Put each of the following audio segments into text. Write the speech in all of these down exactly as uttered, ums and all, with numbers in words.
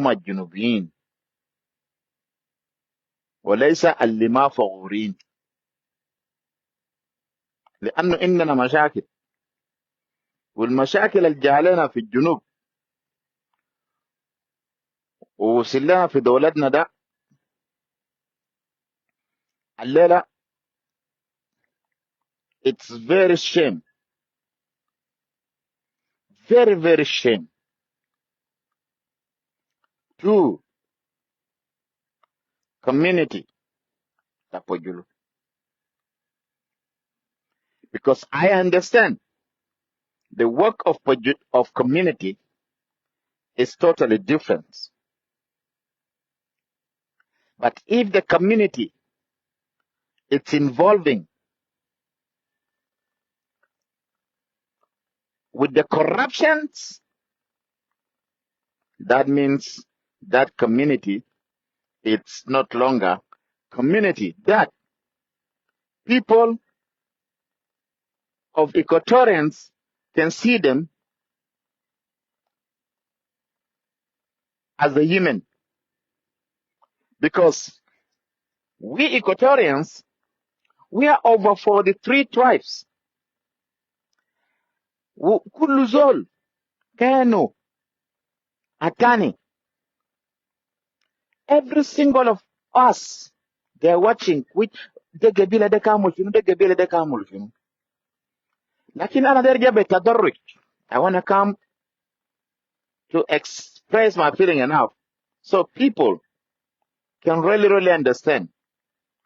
الجنوبيين، وليس اللي ما فخورين. لأنه عندنا مشاكل، والمشاكل اللي جا لنا في الجنوب ووصل لنا في دولتنا ده الليلة، it's very shame, very, very shame to community ta Pojulu. Because I understand the work of Poju-, of community is totally different. But if the community is involving with the corruptions, that means that community, it's not longer community. That people of Equatorians can see them as a human. Because we Equatorians, we are over forty-three tribes. وكل زول كانوا أتاني. Every single of us, they are watching, which, ده قبيلة ده كان عامل شنو، ده قبيلة ده كان عامل شنو. لكن أنا داير أجي بتدرج. I wanna come to express my feeling enough so people can really, really understand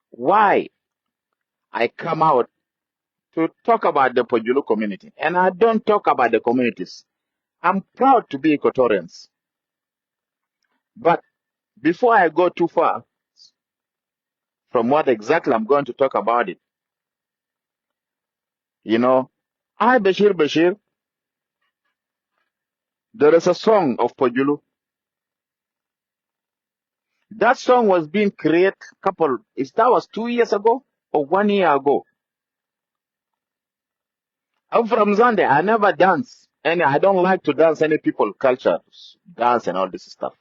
why I come out to talk about the Pojulu community. And I don't talk about the communities. I'm proud to be Equatorians. But before I go too far from what exactly I'm going to talk about it, you know, I, Bashir Bashir, there is a song of Pojulu. That song was being created couple, is, that was two years ago or one year ago. I'm from Zande. I never dance. And I don't like to dance any people culture, dance and all this stuff.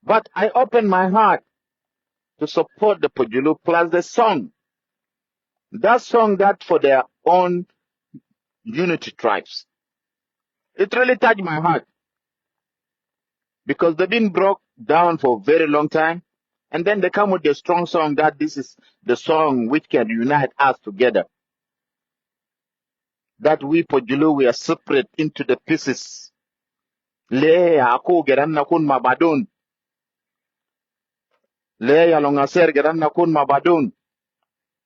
But I open my heart to support the Pojulu plus the song. That song that for their own unity tribes. It really touched my heart because they've been broke down for a very long time. And then they come with a strong song that this is the song which can unite us together. That we Pojulu, we are separate into the pieces. Lee ya aku geran nakun mabadun. Lee ya Longaser geran nakun mabadun.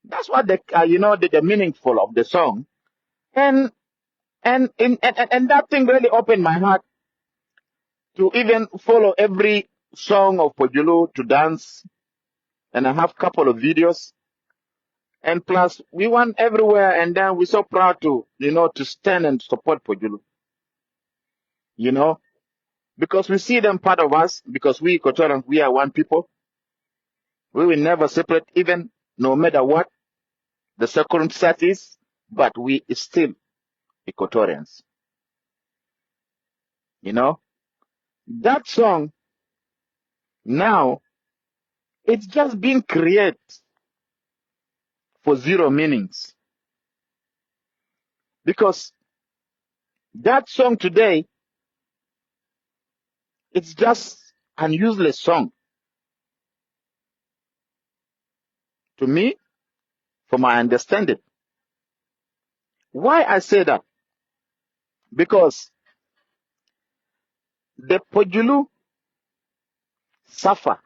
That's what the, uh, you know, the, the meaningful of the song. And, and, in, and, and, and that thing really opened my heart to even follow every song of Pojulu to dance. And I have couple of videos. And plus, we went everywhere, and then we're so proud to, you know, to stand and support Pojulu. You know, because we see them part of us, because we Equatorians, we are one people. We will never separate, even no matter what the circumstances, but we is still Equatorians. You know, that song now, it's just being created for zero meanings. Because that song today, it's just an useless song to me, from my understanding. Why I say that? Because the Pojulu suffer.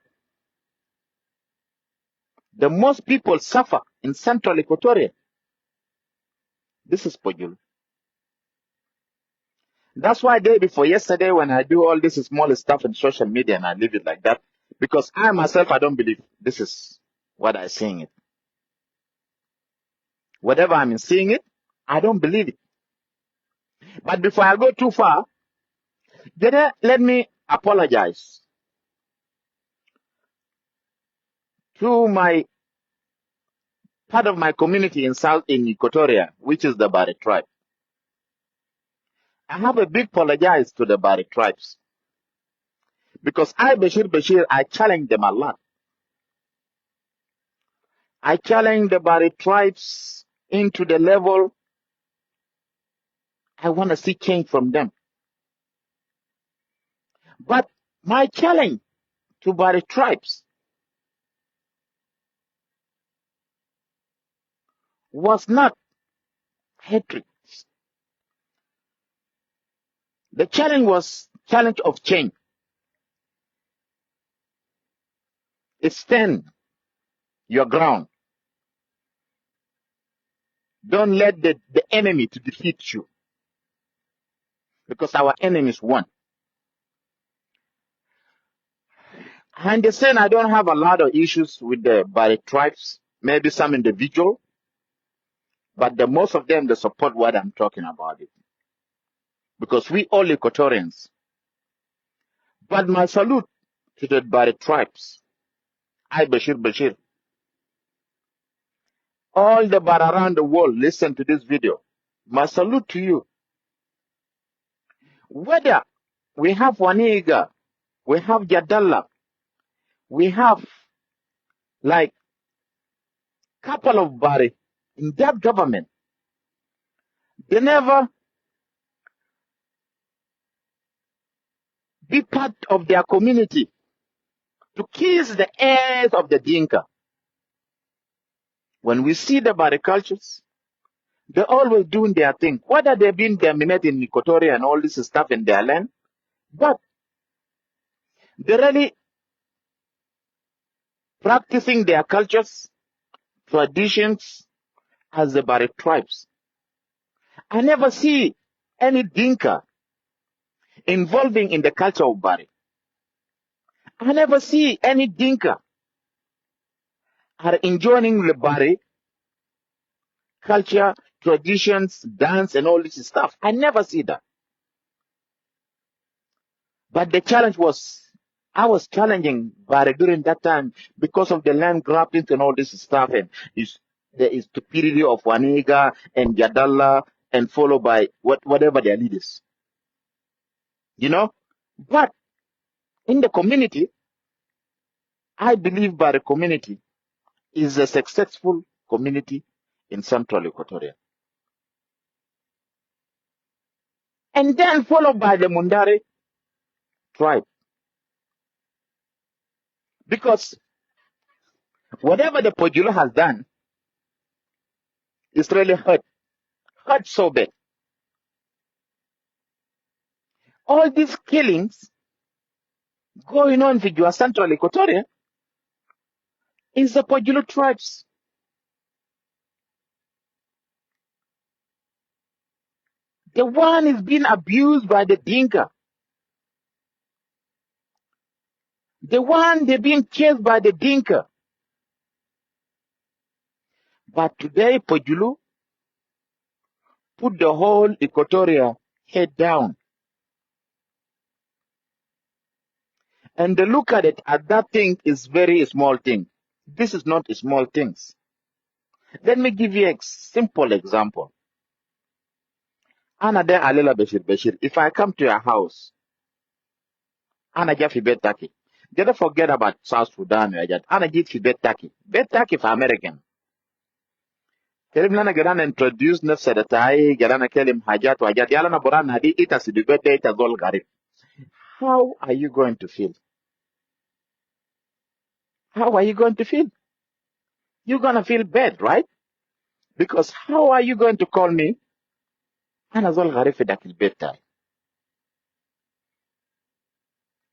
The most people suffer in Central Equatoria. This is Pojulu. That's why day before yesterday when I do all this small stuff in social media and I leave it like that, because I myself, I don't believe this is what I seeing it. Whatever I'm seeing it, I don't believe it. But before I go too far, let, let me apologize to my part of my community in South, in Equatoria, which is the Bari tribe. I have a big apologize to the Bari tribes. Because I, Bashir Bashir, I challenge them a lot. I challenge the Bari tribes into the level I want to see change from them. But my challenge to Bari tribes was not hatred. The challenge was challenge of change. Stand your ground. Don't let the, the enemy to defeat you. Because our enemy is one. I understand I don't have a lot of issues with the Bari tribes, maybe some individual, but the most of them, they support what I'm talking about it. Because we all Equatorians. But my salute to the Bari tribes. I, Bashir Bashir. All the Bari around the world, listen to this video. My salute to you. Whether we have Waniga, we have Jadala, we have, like, couple of Bari in that government, they never be part of their community to kiss the ass of the Dinka. When we see the Bari cultures, they're always doing their thing. Whether they've been dominating Equatoria and all this stuff in their land, but they're really practicing their cultures, traditions as the Bari tribes. I never see any Dinka involving in the culture of Bari. I never see any Dinka are enjoying the Bari culture, traditions, dance, and all this stuff. I never see that. But the challenge was, I was challenging Bari during that time because of the land grabbing and all this stuff, and is the stupidity of Waniga and Jadala, and followed by what, whatever their leaders. You know? But in the community, I believe Bari community is a successful community in Central Equatoria. And then followed by the Mundari tribe. Because whatever the Pojulu has done is really hurt, hurt so bad. All these killings going on in Central Equatoria is the Pojulu tribes. The one is being abused by the Dinka. The one they being chased by the Dinka. But today, Pojulu put the whole Equatoria head down. And they look at it as that thing is very small thing. This is not small things. Let me give you a simple example. Ana de Alela Bashir Bashir. If I come to your house, ana ja fi bet taki. Kede forget about South Sudan, ya jat. Ana jit fi bet taki. Bet taki fi American. Kelim lana, kede ana introduce nafsa tai, kede ana kelim hajat wa hajat. Yala ana bora nadi, ita sidu bet de, ita zol garib. How are you going to feel? How are you going to feel? You're gonna feel bad, right? Because how are you going to call me ana zol garib fi dakil bet tai?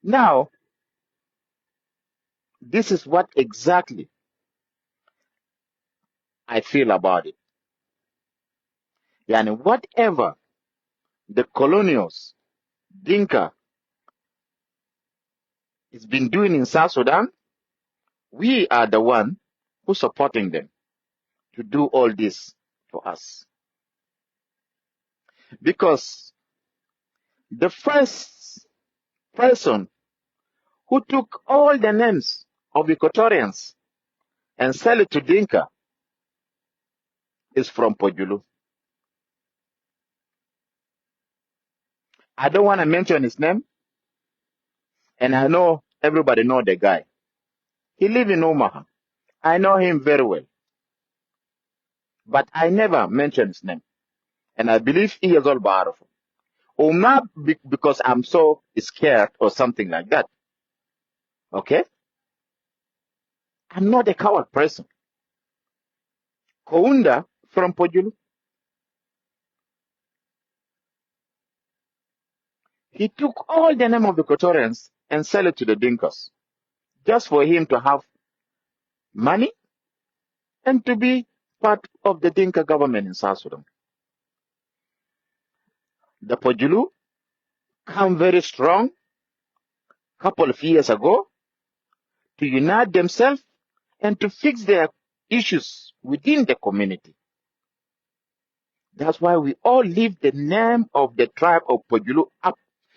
Now, this is what exactly I feel about it. Yani, whatever the colonials, Dinka, has been doing in South Sudan, we are the one who supporting them to do all this for us. Because the first person who took all the names of Equatorians and sell it to Dinka is from Pojulu. I don't wanna mention his name. And I know everybody know the guy. He live in Omaha. I know him very well. But I never mention his name. And I believe he is all بعرفه. Or not be-, because I'm so scared or something like that. Okay? I'm not a coward person. Kaunda from Pojulu. He took all the name of the Equatorians and sell it to the Dinkas, just for him to have money and to be part of the Dinka government in South Sudan. The Pojulu come very strong couple of years ago to unite themselves and to fix their issues within the community. That's why we all lift the name of the tribe of Pojulu up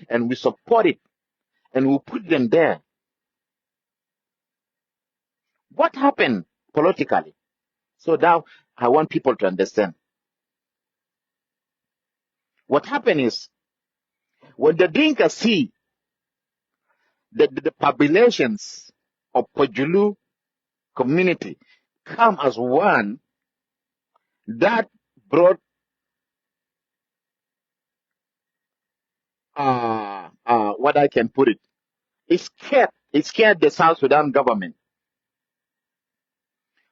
and we support it and we put them there. What happened politically? So now I want people to understand. What happened is, when the Dinka see that the populations of Pojulu community come as one, that brought, uh, uh, what I can put it, it scared, it scared the South Sudan government.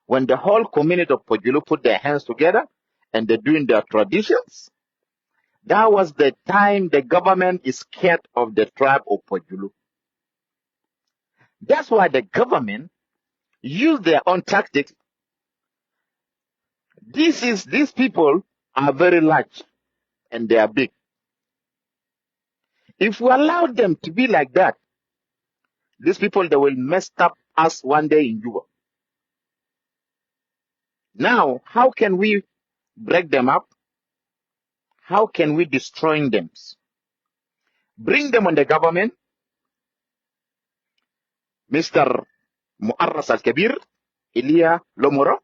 When the whole community of Pojulu put their hands together and they're doing their traditions, that was the time the government is scared of the tribe of Pojulu. That's why the government use their own tactics. This is, these people are very large and they are big. If we allow them to be like that, these people, they will mess up us one day in Juba. Now, how can we break them up? How can we destroy them? Bring them on the government, Mister Muarras Al-Kabir, Elia Lomuro,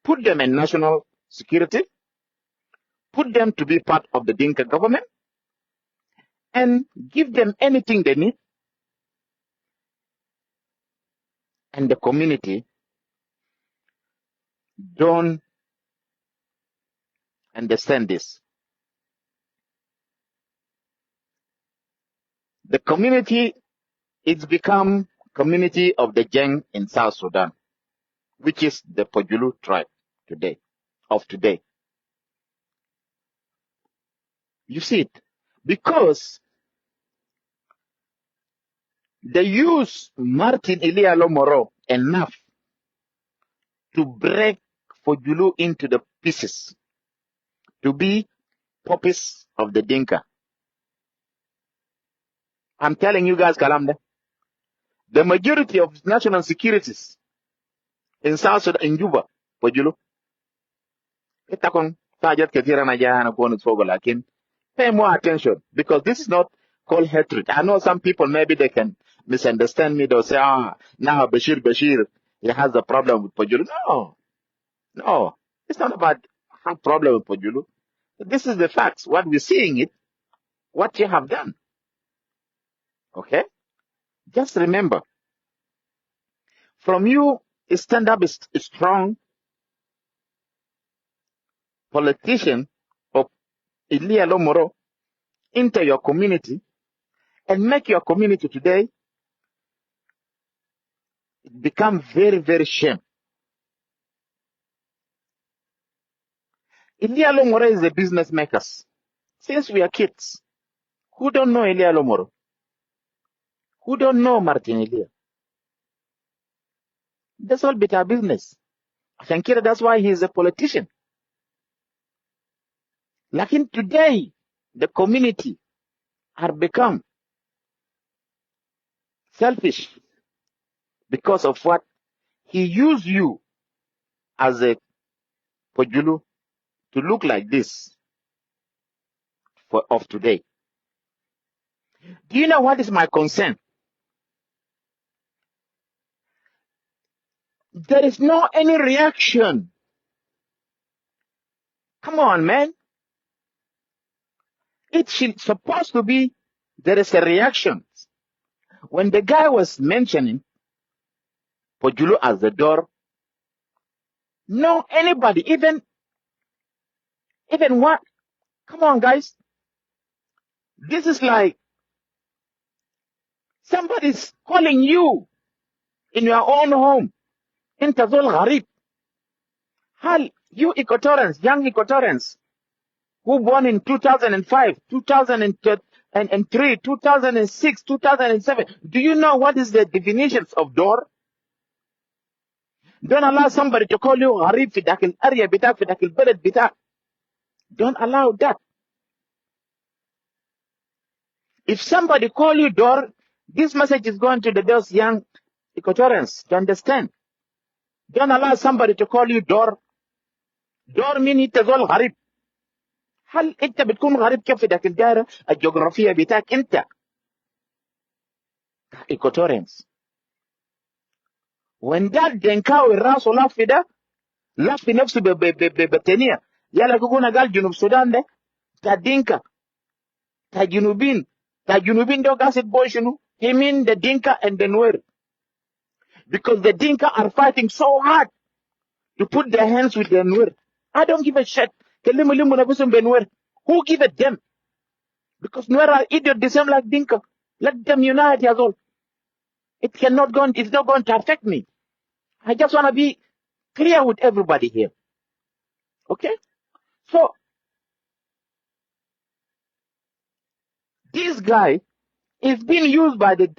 put them in national security, put them to be part of the Dinka government, and give them anything they need. And the community don't understand this. The community, it's become community of the Jeng in South Sudan, which is the Pojulu tribe today, of today. You see it? Because they use Martin Elia Lomuro enough to break Pojulu into the pieces, to be puppies of the Dinka. I'm telling you guys, kalam da. The majority of national securities in South Sudan, in Juba, Pojulu. Ita kon, hajat katir ana jai ana kon fogo, lakin pay more attention, because this is not called hatred. I know some people, maybe they can misunderstand me. They'll say, "Ah, now Bashir, Bashir, he has a problem with Pojulu." No, no, it's not about have problem with Pojulu. This is the facts. What we're seeing it, what you have done. Okay? Just remember, from you stand up is, is strong politician of Elia Lomuro into your community and make your community today become very, very shame. Elia Lomuro is a business makers. Since we are kids, who don't know Elia Lomuro? Who don't know Martin Elia? That's all bit our business. Ashan kida, that's why he is a politician. Lakin today, the community are become selfish because of what he used you as a Pojulu to look like this for, of today. Do you know what is my concern? There is no any reaction. Come on, man. It should supposed to be there is a reaction. When the guy was mentioning Pojulu as the Dor, no, anybody, even, even what? Come on, guys. This is like somebody's calling you in your own home. Inta zol garib. Hal you Equatorians, young Equatorians, who born in two thousand and five, two thousand and three, two thousand and six, two thousand and seven, do you know what is the definitions of Dor? Don't allow somebody to call you garib fi dakil area bitak, fi dakil beled bitak. Don't allow that. If somebody call you Dor, this message is going to the, those young Equatorians to understand. Don't allow somebody to call you Dor. Dor mean inta zol garib. Hal inta bitkun garib kef fi dakil daira, al geografia bitak inta Equatorians. When that Dinkawi rasu laf fi da, laf fi nafsu be, be, be, be, be tenia. Yala gu guna gal Junub Sudan de, ta Dinka, ta Junubin, ta Junubin de gas it boy shunu. He mean the Dinka and the Nuer. Because the Dinka are fighting so hard to put their hands with the Nuer. I don't give a shit. Kelimu limu nafusum be Nuer. Who give a damn? Because Nuer are idiot the same like Dinka. Let them unite as all. It cannot go, it's not going to affect me. I just want to be clear with everybody here. Okay? So, this guy is being used by the,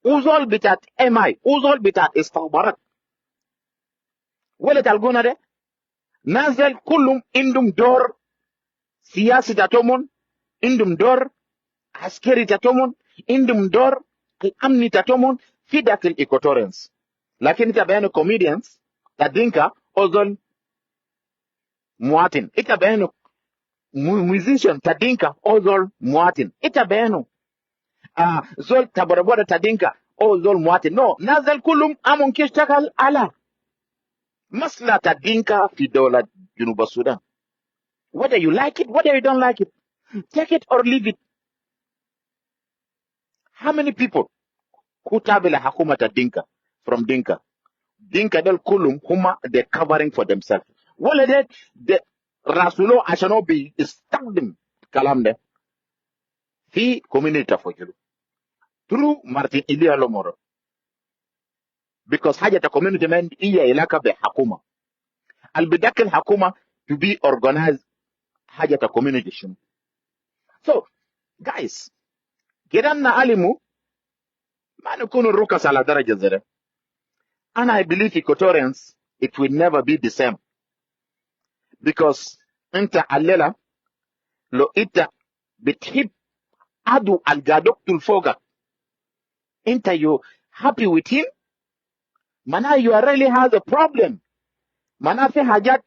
hu zol bitat M I, hu zol bitat istikhbarat. Wala talguna de, nas del kulum indum dor siyasi tatomon, indum dor askeri tatomon, indum dor al amni tatomon fi dakil Equatorians. Lakin ita benu comedians ta Dinka, hu zol muwatin. Ita benu mu-, musician ta Dinka, hu zol muwatin. Ita benu, ah, zol ta bodaboda ta Dinka, hu zol muwatin. No, nas del kulum amon ke ishtagal ala maslaha ta Dinka fi dola Junub Sudan. Whether you like it, whether you don't like it, take it or leave it. How many people hu tabi le hakuma ta Dinka from Dinka? Dinka del kulum huma, they covering for themselves. Wala de, de rasu lo ashan hu bi istakdim kalam de fi community ta Fojulu through Martin Elia Lomoro. Because haja ta community ma indu iya ilaka be hakuma. Al bi dakil hakuma to be organized haja ta community shunu. So, guys, gidan na alimu, ma nukunu rukas ala daraja zede. And I believe Equatorians, it will never be the same. Because inta al lela, lo ita bitahib adu al gadok tul fogak, inta you happy with him, mana you are really has a problem. Mana fi hajat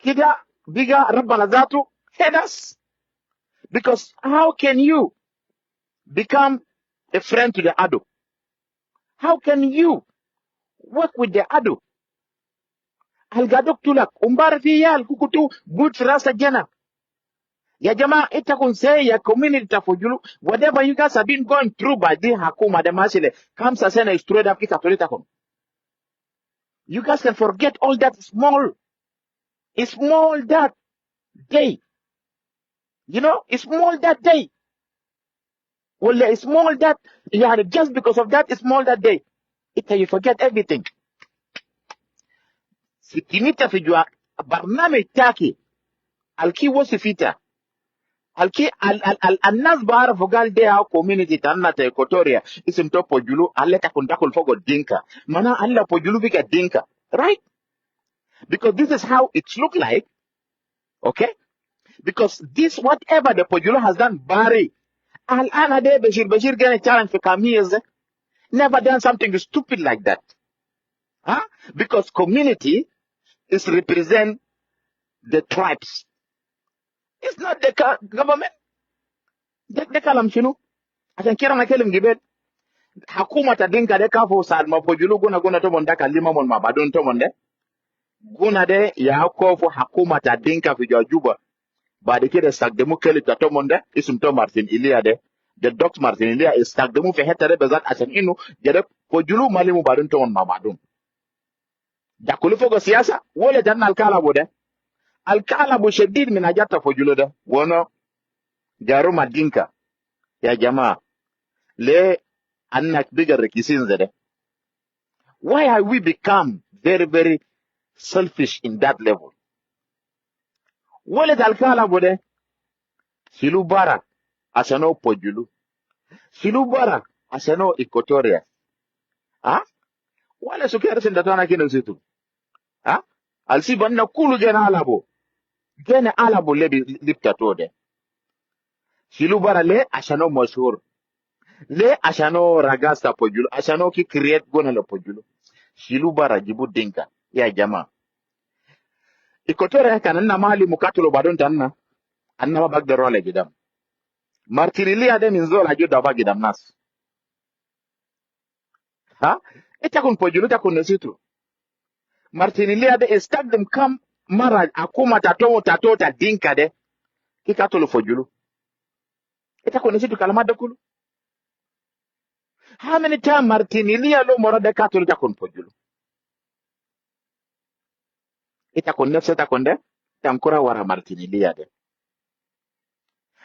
kida biga Rabbana zatu hedas. Because how can you become a friend to the adu? How can you work with the adu? Al gadok tulak, umbara fi yal kukutu but rasa jena. Ya jama, ita kun say ya community ta Fojulu, whatever you guys have been going through by the hakuma de mashile kamsa sena straight up kita tolita kun. You guys can forget all that small, small that day. You know, small that day. Well, small that, yani, just because of that small that day, ita you forget everything. Sikinita fi jua barnamij taki, al ki wasifita, al ki al, al, al, al nas bara fogal de ya community tana ta Equatoria, isim to Fojulu, al ita kun dakul fogo Dinka. Mana al Fojulu biga Dinka, right? Because this is how it look like. Okay? Because this, whatever the Fojulu has done, bari. Al ana de Bashir, Bashir gonna challenge for come years, eh? Never done something stupid like that. Huh? Because community is represent the tribes. It's not the ca-, government. De, de kalam shunu? Ashan kira na kelim gibel. Hakuma ta Dinka de kafu saad ma Fojulu guna guna tomon de kalima mon ma badun tomon de. Guna de ya kofu hakuma ta Dinka fi jua Juba. Baad kede sagdemu keli ta tomon de, isim to Martin Elia de. De dok Martin Iliya istakdimu fi heta de bezat ashan inu jere Pojulu ma limu badun toman ma badun. Da kulu fogo siyasa, wole tan alkalabu de. Alkalabu shedid min ajat ta Pojulu de. Wono garu ma Dinka. Ya jamaa. Le anna biga rekisin zede. Why have we become very, very selfish in that level? Wole tal kalabu de. Shilu bara ashan uwo Pojulu. Shilu bara ashan uwo Equatoria. Ha? Wala sukari sinda tana kina situ. Ha? Alsi banna kulu gena alabu. Gena alabu lebi lipta to de. Shilu bara le ashan uwo mashur. Le ashan uwo ragas ta Pojulu, ashan uwo ki create gona le Pojulu. Shilu bara jibu Dinka. Ya jamaa. Equatoria kan anna ma limu katulu badun tanna. Anna ma bagder wale gidam. Martin Iliya de min zol ajudda ba gidam nas. Ha? Ita kun Pojulu, ita kun nesitu. Martin Iliya de istakdim kam mara akuma ta to, ta to ta Dinka de. Ki katulu Pojulu. Ita kun nesitu kalamat de kulu. How many time Martin Iliya lo mara de katulu ita kun Pojulu? Ita kun nefse ita kun de, ita kun kura wara Martin Iliya de.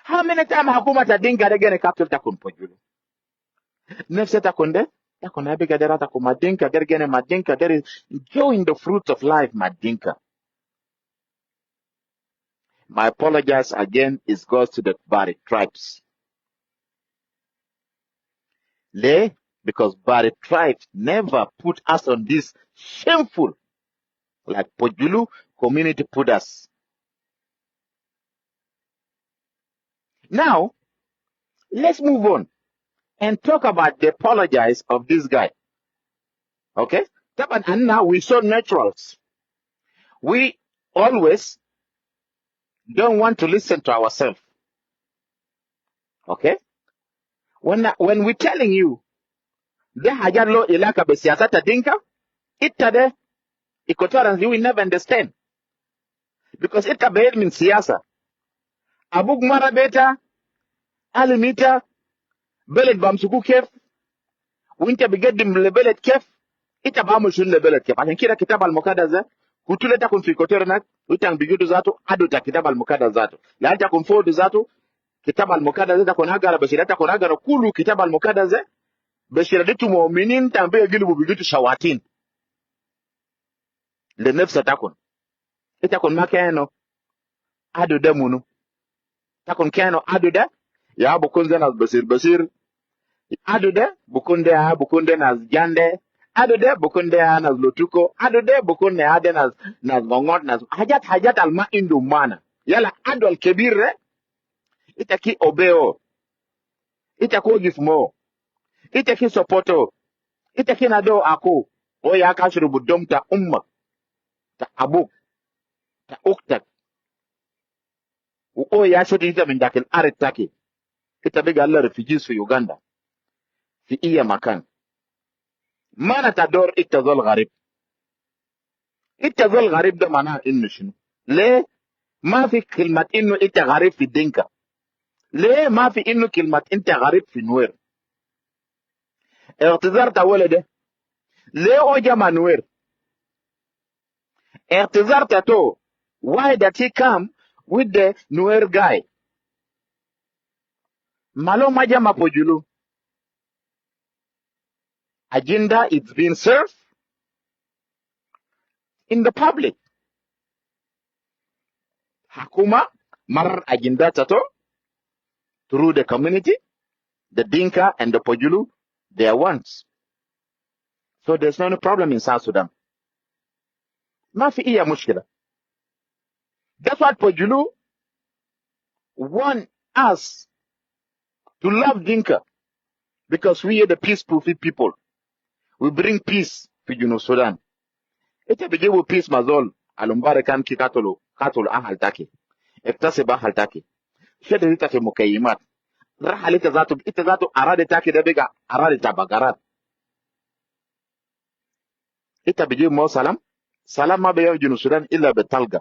How many time hakuma ta Dinka de gene katulu ita kun Pojulu? Nefse ita kun de, ita kun abi gadera ita kun ma Dinka, der gene ma Dinka, der is enjoying the fruits of life ma Dinka. My apologies again, it goes to the Bari tribes. Le, because Bari tribes never put us on this shameful, like Pojulu community put us. Now, let's move on and talk about the apologies of this guy. Okay? Taban, and now we so naturals. We always don't want to listen to ourselves. Okay? When, when we telling you, de hajat lo ilaka be siyasa ta Dinka, ita de, Equatorians, you will never understand. Because ita beid min siyasa. Abuk mara beta, alim ita, beled bamsuku kef, wa inta bi gedim le beled kef, ita bamusu le beled kef. Ashan kida kitab al mukadas de, kutu le ita kun fi Equatoria nak, ita bi gutu zatu, adu ta kitab al mukadas zatu. La ita kun fodu zatu, kitab al mukadas de ita kun agara, bashira ita kun agara, kulu kitab al mukadas de, bashira de itu muminin, ita bi gilibu bi gitu shawatin. Le nefsa ita kun. Ita kun ma keno adu de munu. Ita kun keno adu de. Ya bukun ze nas Bashir Bashir. Adu de bukun de ya bukun de nas Jande. Adu de bukun de ya nas Lotuko. Adu de bukun de ya de nas, nas Ngongot, nas hajat, hajat al ma indu mana. Yala adu al kebir de. Ita ki obey uwo. Ita ki wagif ma uwo. Ita ki support uwo. Ita ki nadi uwo aku. Uwo ya kashuru bi dom ta ummak, ta abuk, ta uktak. Wa uwo ya sheti ita min dakil arid taki. Ita bi galla refugees fi Uganda. Fi iya makan. Mana ta dor ita zol garib. Ita zol garib de mana inu shinu? Le ma fi kilmat inu ita garib fi Dinka? Le ma fi inu kilmat ita garib fi Nuer? Ihtizar ta wele de. Le uwo ja ma Nuer? Ihtizar ta to, why that he come with the Nuer guy? Malo ma ja ma Pojulu. Agenda is being served in the public. Hakuma marar agenda ta to through the community, the Dinka and the Pojulu, they are ones. So there's no any problem in South Sudan. Ma fi iya mushkila. That's what Pojulu want us to love Dinka, because we are the peaceful people. We bring peace fi Junub Sudan. Ita bi jibu peace ma zol al umbari kan ki katulu, katulu ahal taki, iktasib ahal taki. Sheded ita fi mukayimat. Rahal ita zatu, ita zatu aradi taki de biga aradi ta bagarat. Ita bi jibu ma uwo salam? Salam ma bi ya Junub Sudan illa bi talga.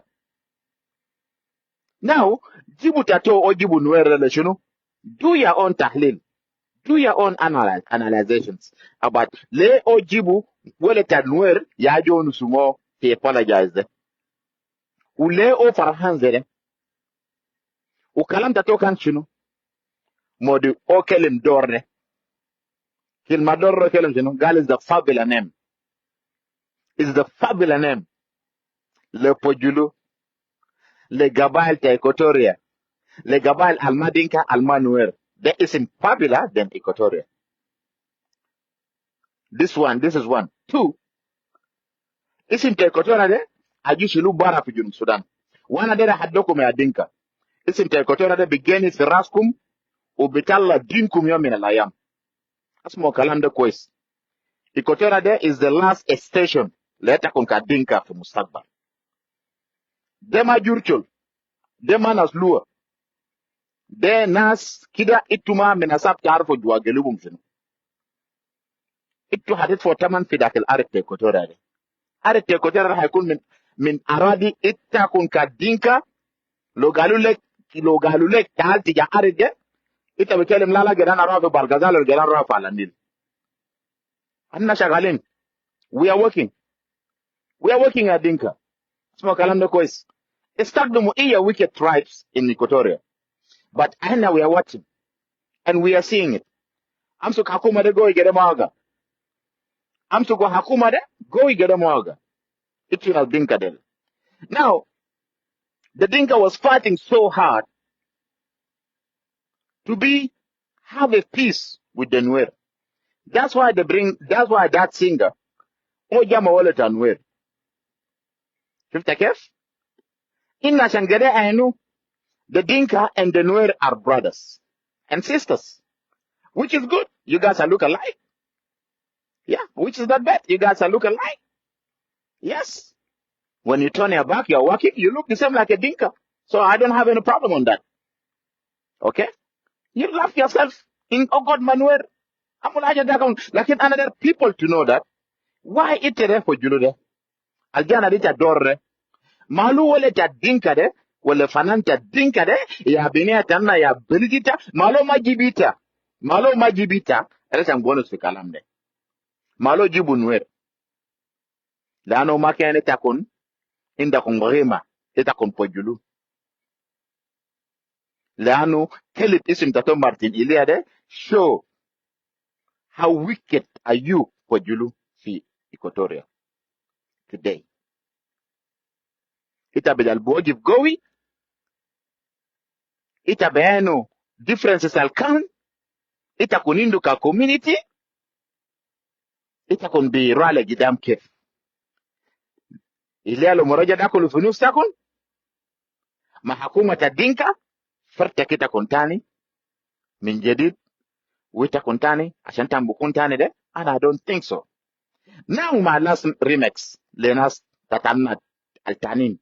Now, jibu ta to uwo jibu Nuer le shinu? Do your own tahlil. Do your own analyze, analyzations about le o jibu wele ta Nuer ya jonu sumo fi apologize de. Ule o farhan zede. Ukalam ta to kan shunu? Modi o kelim dor de. Kilma dor de o kelim shunu? Gal is the fabula name. Is the fabula name. Le Pojulu. Le gabail ta Equatoria. Le gabail al ma Dinka, al ma Nuer. De isim fabula den Equatoria. This one, this is one. Two, isim ta Equatoria de, aju shilu bara fi Junub Sudan. Wa ana dera haddukum ya Dinka. Isim ta Equatoria de bigeni fi raskum, u bitala dinkum yom min al ayam. Asmo kalam de kwes. Equatoria de is the last station. Le takun ka Dinka fi mustakbal. De ma Jurchol. De ma nas Lua. De nas kida ituma min asab tarfu jua gelubum shunu. Itu hadit fo taman fi dakil arid ta Equatoria de. Arid ta Equatoria de haikun min, min aradi ita kun ka Dinka. Lo galu lek, lo galu lek, taal tija arid de. Ita bikelim lala gedan arua fi Bahr el Ghazal, lo gedan arua fi Ala Nil. Anna shagalin. We are working. We are working ya Dinka. Asmo kalam de kwes. Istakdumu iya wicked tribes in Equatoria. But ahna we are watching. And we are seeing it. Amsuk hakuma de gowi gede mawaga. Amsuk hakuma de gowi gede mawaga. Itu ya Dinka del. Now, the Dinka was fighting so hard to be, have a peace with the Nuer. That's why they bring, that's why that singer, o jama wele ta Nuer. Shufta kef? Inna ashan gede anu, the Dinka and the Nuer are brothers and sisters, which is good. You guys are look alike. Yeah, which is not bad. You guys are look alike. Yes. When you turn your back, you're walking, you look the same like a Dinka. So I don't have any problem on that. Okay? You laugh yourself. In, oh God, Manuel. Amul haja da kan. Lakin another people to know that. Why ita de Pojulu de? Al jana de ta dor de. Malu wele ta Dinka de, wele fanan ta Dinka de, ya bini ta na ya belidi ta, malu ma jibu ta. Malu ma jibu ta, ere ta bonus fi kalam de. Malu jibu Nuer. Lanu ma kene takun, inda kun rima, ita kun Pojulu. Lanu kelib isim ta to Martin Elia de show how wicked are you Pojulu fi Equatoria today. Ita bidal bogif gowi, ita benu differences al kan, ita kun indu ka community, ita kun bi rua le gidam kef. Ile alo moroja da kulu fi nus takun, ma hakuma ta Dinka, fartak ita kun tani, min jedid, wita kun tani, ashan tambu kun tani de, ana I don't think so. Now my last remix, le nas ta Tanna al tanin.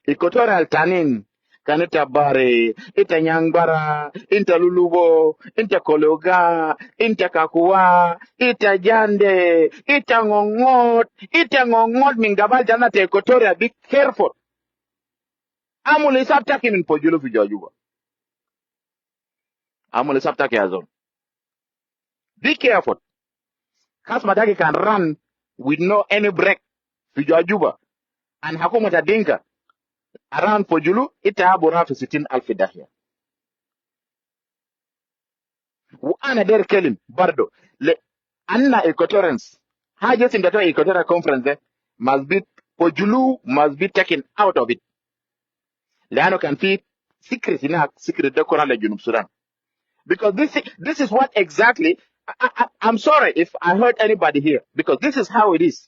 Equatoria al tanin, kan ita Bari, ita Nyangbara, ita Lulubo, ita Kologa, ita Kakua, ita Jande, ita Ngongot, ita Ngongot min gabal tana ta Equatoria, be careful. Amul isab taki min Pojulu fi Juba. Amul isab taki ya zol. Be careful. Kasma taki kan run with no any break fi Juba. And hakuma ta Dinka around Pojulu, ita abu rua fi sitin alf dahiya. Wa ana der kelim bardo le anna Equatorians. Haja isim ta Equatoria Conference de must be, Pojulu must be taken out of it. Lanu kan fi secret hinak, secret de kura le Junub Sudan. Because this, this is what exactly, I, I, I'm sorry if I hurt anybody here, because this is how it is.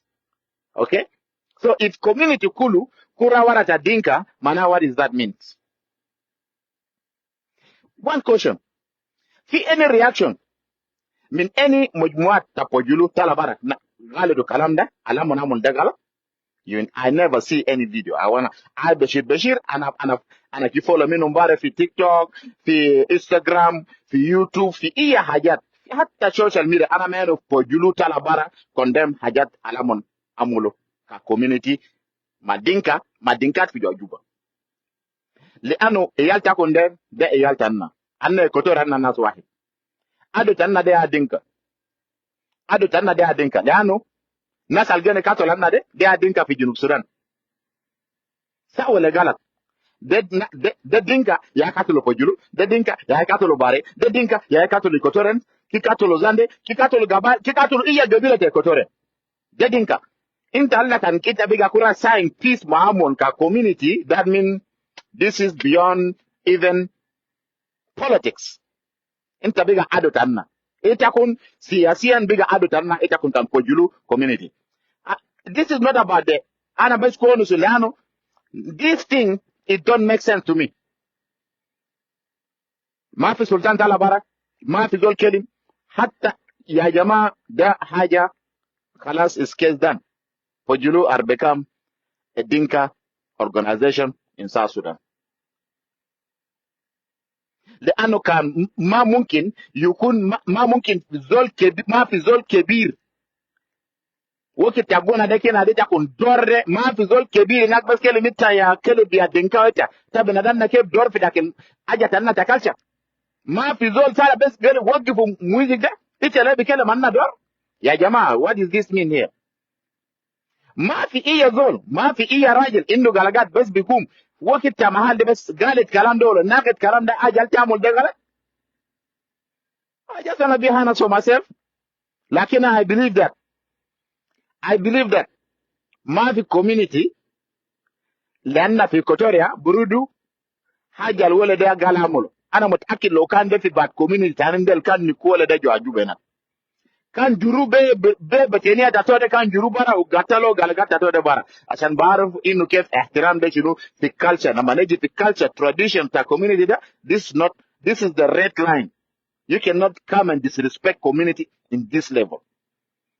Okay? So if community kulu kura wara ta Dinka, mana what does that mean? One question. Fi any reaction min any mujmuat ta Pojulu tala barak na galidu kalam da, ala amul amul da galat? You, I never see any video. I wanna, I Bashir Bashir, ana, ana, ana ki follow minum barak fi TikTok, fi Instagram, fi YouTube, fi iya hajat, fi hatta social media, ana menu Pojulu tala barak condemn hajat ala amul amulu ka community ma Dinka, ma Dinka fi Juba. Lanu iyal takun de, de iyal tanna. Anna Equatoria anna nas wahid. Adu tanna de a Dinka. Adu tanna de a Dinka. Lianu nas al gene katol anna de, de a Dinka fi Junub Sudan. Sah wala galat? De, na- de, de Dinka ya katulu Pojulu, de Dinka ya katulu Bare, de Dinka ya katulu Equatorian, ki katulu Zande, ki katulu Gaba, ki katulu iya gabila ta Equatoria. De Dinka. Inta Alla kan kiti biga kura sign peace ma amon ka community, that mean this is beyond even politics. Inta biga adu tanna. Ita kun siyasiyan biga adu tanna, ita kun kan Pojulu community. Ah, this is not about the, ana bes kunu sulano. This thing, it don't make sense to me. Ma fi sultan tala bara, ma fi zol kelim. Hatta ya jama, da haja, khalas, is case done. Pojulu are become a Dinka organization in South Sudan. Lianu kan ma mumkin yukun, ma, ma mumkin zol kebi-, ma fi zol kebir. Wakit ta guna de kena de ta kun dor de, ma fi zol kebir inak bes kelim ita ya kelib ya Dinka ita. Ta binadanna kef dor fi dakil aja tanna ta culture. Ma fi zol sala bes gari wagifu music de, ita le bi kelim anna dor. Ya jama, what does this mean here? Ma fi iya zol, ma fi iya rajil, indu galagat bes bigum. Wakit ta mahal de bes galit kalam dolo, naket kalam de aja al ta amul de galat. I just wanna be honest for myself. Lakin I believe that, I believe that ma fi community, lianna fi Equatoria, burudu, haja al wele de gal amulu. Ana mutakid lo kan de fi bad community tanin del kan niku wele de jo ajube na. Kan juru be, be, be, betenia ta to de kan juru bara u gatalo galagat ta to de bara. Ashan baruf inu kef ihtiram de shinu fi culture. Na manage fi culture, tradition ta community da, this is not, this is the red line. You cannot come and disrespect community in this level.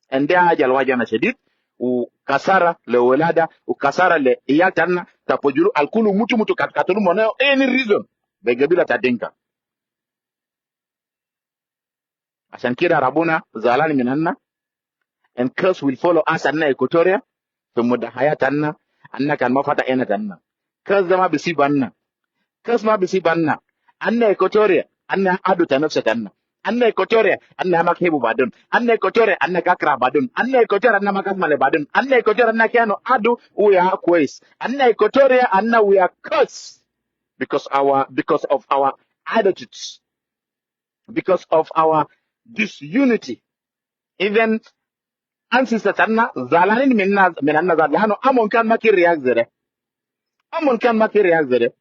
And de haja al wajana shadid, u kasara le welada, u kasara le iyal tanna, ta Pojulu al kulu mutu mutu kat-, katulu mono, any reason. Be gabila ta Dinka. Ashan kida Rabuna zalan min anna. And curse will follow us anna Equatoria. Fi muda hayat anna. Anna kan ma fata ena tanna. Curse da ma bisib anna. Curse ma bisib anna. Anna Equatoria. Anna adu ta nafsa tanna. Anna Equatoria. Anna ma kebu badun. Anna Equatoria. Anna kakra badun. Anna Equatoria. Anna ma kasmale badun. Anna Equatoria. Anna kiano adu uya kwes. Anna Equatoria. Anna we are curse because our, because of our attitudes. Because of our disunity. Even ancestors tanna zalanin min nas, min anna zal-, lano amon kan ma kir react zede. Amon kan ma kir react zede.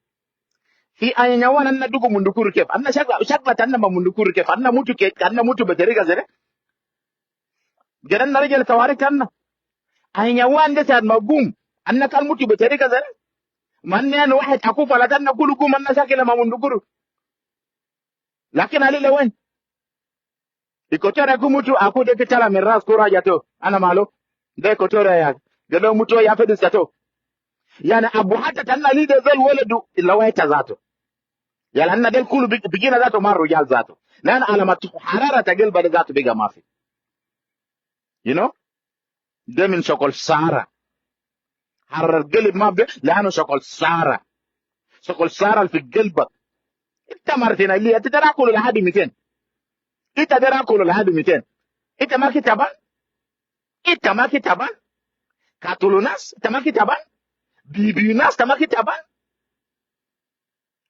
Fi Anyanyawan anna dugu Mundukuru kef. Anna shakla, shakla tanna ma Mundukuru kef. Anna mutu ke, anna mutu be teriga zede. Gede anna rajal tawari tanna. Anyanyawan de saat ma gum. Anna kan mutu be teriga zede. Ma anna yanu wahid aku fala tanna kulu gum anna shakila ma Mundukuru. Lakin Ali le wen? Equatoria ku mutu, aku de ke tala min ras kura jato. Ana malu. De Equatoria ya. Gede mutu ya fedis jato. Yani abu hata tanna leader zol weledu illa wahid ta zato. Yala anna del kulu bi-, bigina zato ma rujal zato. Nan alamat harara ta gelba de zato biga mafi. You know? De min shokol sara. Harar gelib ma be, lano shokol sara. Shokol sara al fi gelbak. Ita martin ali, ita dera kulu lahadi miten. Ita dera kulu lahadi miten. Ita ma ke taban. Ita ma ke taban. Katulu nas, ita ma ke taban. Bibi nas, ita ma ke taban.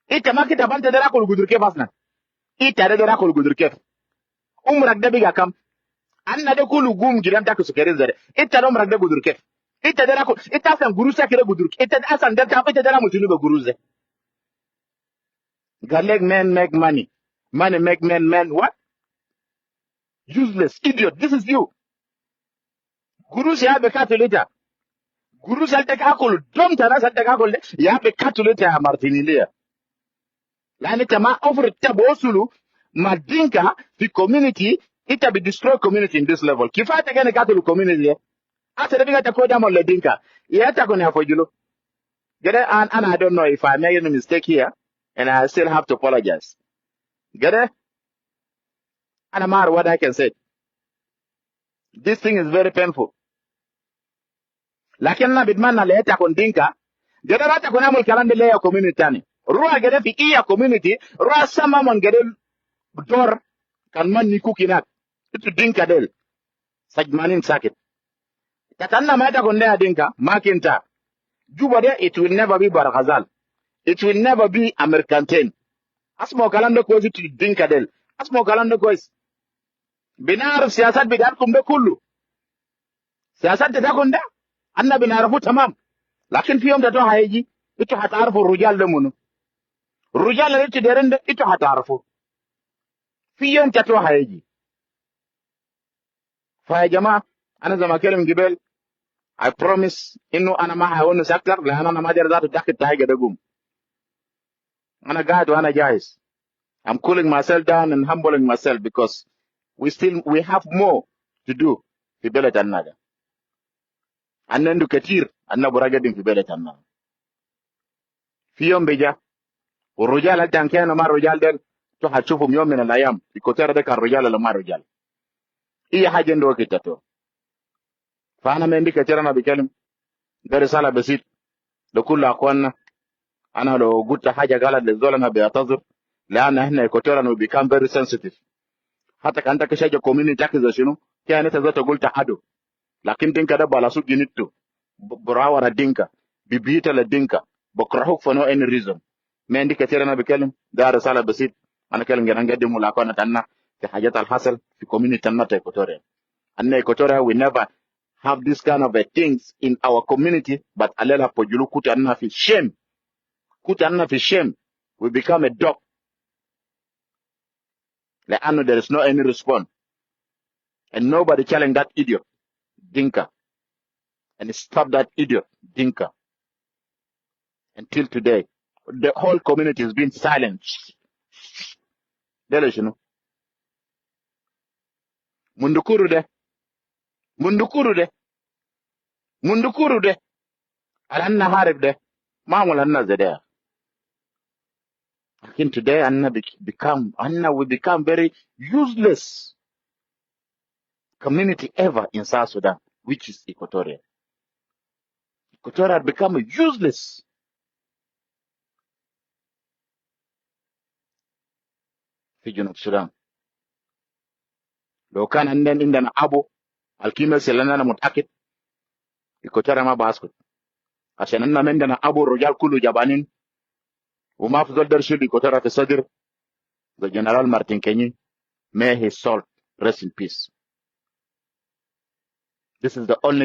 Ita ma ke taban, ita dera kulu gudur kef aslan. Ita dera kulu gudur kef. Umrak de biga kam? Anna de kulu gum gidan ta kusukerin zede. Ita de umrak de gudur kef? Ita dera kulu, ita aslan gurus ta kede gudur. Ita aslan de ta, ita dera mutinu be gurus de. Galek men make money. Money make men, men what? Useless idiot. This is you. Gurus ya be katulu ita. Gurus al ita ke akulu, dom ta nas al ita ke akulu de, ya be katulu ita ya martin ali ya. Lani ita ma offer ita be wosulu ma Dinka fi community, ita be destroy community in this level. Kifa ita gene katulu community de? Asa de biga ita kwe damu le Dinka. Ya ita kone ya Fojulu. Gede an-, ana, I don't know if I made any mistake here, and I still have to apologize. Gede, ana ma arfu what I can say. This thing is very painful. Lakin ana bitmanna le ita kun Dinka, gede ra ita kun amul kalam de le ya community tani. Rua gede fi iya community, rua sama mon gede dor Kan ma nikuk inak. Itu Dinka del. Sajmanin sakit. Tatanna ma takun de ya Dinka, ma kinta. Juba de, it will never be Bahr el Ghazal. It will never be American ten. Asmau kalam de kwes, itu Dinka del. Asmau kalam de kwes. Binarif siyasat bitaakum de kullu. Siyasat de takun de, anna binarifu tamam. Lakin fi yom ta to haiji, itu hatarifu rujal de munu. Rujal de itu deren de, itu hatarifu. Fi yom ta to haiji. Fa ya jamaa, ana zai ma kelem gibel, I promise inu ana ma haonis aktar, le ana ma der zatu dakit ta haja de gum. Ana gaid wa ana jaiz. I'm cooling myself down and humbling myself because we still, we have more to do fi beled anna de. Anna indu ketir, anna bura gedim fi beled anna. Fi yom bija, wa rujal al tankena ma rujal del, to hashufum yom min al ayam, Equatoria de kan rujal al ma rujal. Iya haja indu wakit ta to. Fa ana ma indi ketir ana bi kelem. De risala besit le kullu akwanna. Ana lo gultu haja galat le zol ana bi atazir. Lian ihna Equatorian we become very sensitive. Hata kan ta ke shaja community taki zai shinu. Ke ana ta zol ta gultu adu. Lakin Dinka de bala su ginitu. Bura wara Dinka. Bi bita le Dinka. Bakrahuk for no any reason. Ma indi ketir ana bi kelem. De risala besit. Ana kelem gena ngedi mula akwanna tanna. Fi hajat al hasal. Fi community tanna ta Equatoria. Anna Equatoria, we never have this kind of a things in our community, but alela pojulu kutu anna fi shame. Kutu anna fi shame. We become a dog. Lianu there is no any response. And nobody challenge that idiot, Dinka. And stop that idiot, Dinka. Until today, the whole community has been silent. Dele shinu? Mundu kulu de. Mundu kulu de. Mundu kulu de. Al anna harib de. Ma amul anna zede. Lakin today, anna bec-, become, anna we become very useless community ever in South Sudan, which is Equatoria. Equatoria become useless. Fi Junub Sudan. Lo kan anna indana abu, al kima silan ana mutakid, Equatoria ma baskut. Ashan anna ma indana abu, rujal kulu jabanin. Wa ma fi zol der shil Equatoria fi sadir. The General Martin Kenyi, may his soul rest in peace. This is the only